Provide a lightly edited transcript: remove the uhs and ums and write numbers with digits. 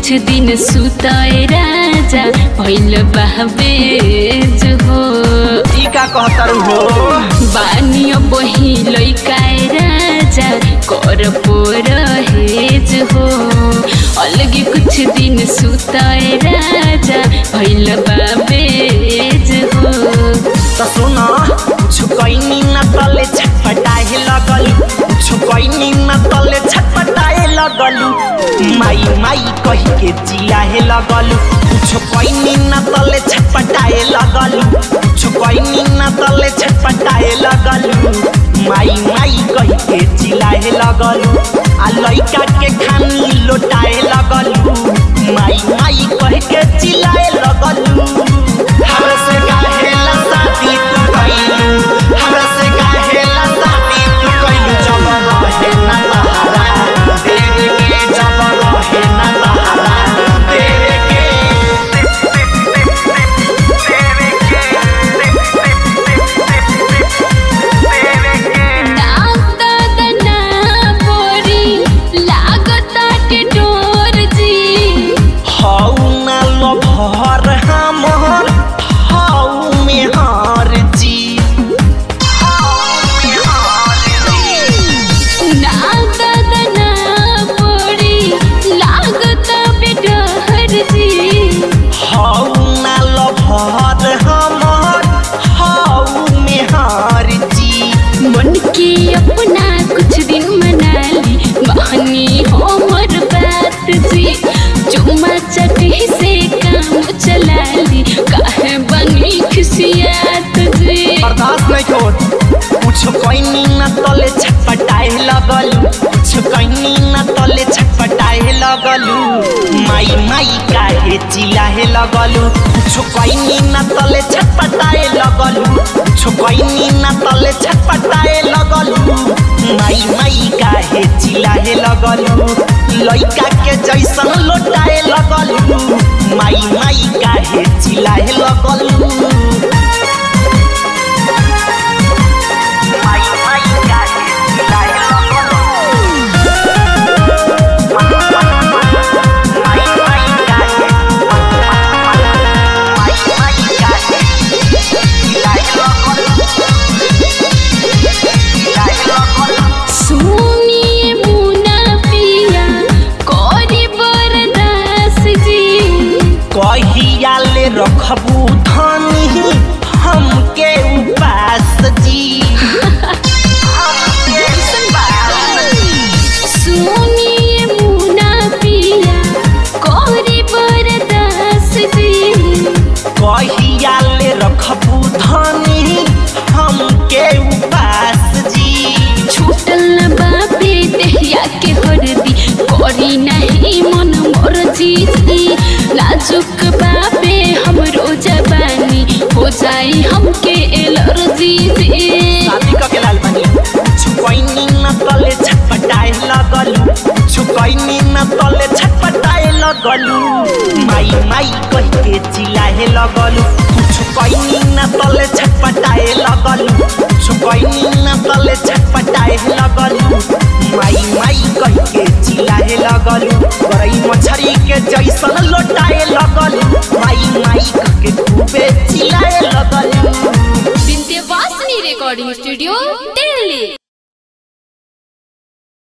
कुछ दिन सुताए राजा भइल बाबेज हो। ई का कहतरू हो? बानियो बही लइकाए राजा कर परहेज हो। अलगे कुछ दिन सुताए राजा भइल बाबेज हो। त सुन कुछ कइनी न तले छटपटाए लगलू, कुछ कइनी न तले छटपटाए लगलू, माई माई कही के चिल्लाए लगलू। कुछ कइनी न तले छटपटाए लगलू, कुछ कइनी न तले छटपटाए लगलू, माई माई कही के चिल्लाए लगलू। आ लइका के खानी लोटाए लगलू, माई माई कही के चिल्लाए लगलू। हमरा से काहेला शादी तू कइलू, हमरा से काहेला शादी तू कइलू, जब रहे ना तहारा देवे के, जब रहे ना तहारा देवे के, देवे के, देवे के। ना दादा बोरी लागता के डोर जी। हौ ना लभर हमर हौ मेहर जी। ना दादा ना बोरी लागता बेडर जी। हौ ना लभर हमर हौ मेहर जी। मन के अपना कुछ दिन मनाली बहनी हमर बात जी। चुम्मा चटी से काम चलाली काहे बनी खिसियात जी। बर्दाश्त नहीं होत। कुछ कइनी न तले छटपटाए लगलू, कुछ कइनी न तले छटपटाए लगलू, माई माई काहे चिल्लाए लगलू। कुछ कइनी न तले छटपटाए लगलू, कुछ कइनी न तले छटपटाए लगलू, माई माई काहे चिल्लाए लगलू। लइका के जैसन लोटाए लगलू, माई माई काहे चिल्लाए लगलू। माई माई काहे चिल्लाए लगलू, माई माई काहे, माई माई काहे चिल्लाए लगलू, चिल्लाए लगलू। सुनिए मुना पिया करी बरदास जी। कहिया ले रखबू धनी हमके उपास जी। सुनिए मुना पिया करी बरदास जी। कहिया ले रखबू धनी हमके उपास जी। छूटल न बापे देहिया के हरदी करी नहीं मन मोर जीती। नाजुक बापे हमरो जवानी हो जाई हमके एलर्जी जी। शादी क के लाल बनी। कुछ कइनी न तले छटपटाए लगलू, कुछ कइनी न तले छटपटाए लगलू, माई माई कही के चिल्लाए लगलू। कुछ कइनी न तले छटपटाए लगलू, कुछ कइनी न तले छटपटाए लगलू, माई माई कही के चिल्लाए लगलू। गरई मछरी के जैसन लोटाए लगलू, माई माई कह के खूबे चिल्लाए लगलू। Vindhyavasini recording studio Delhi.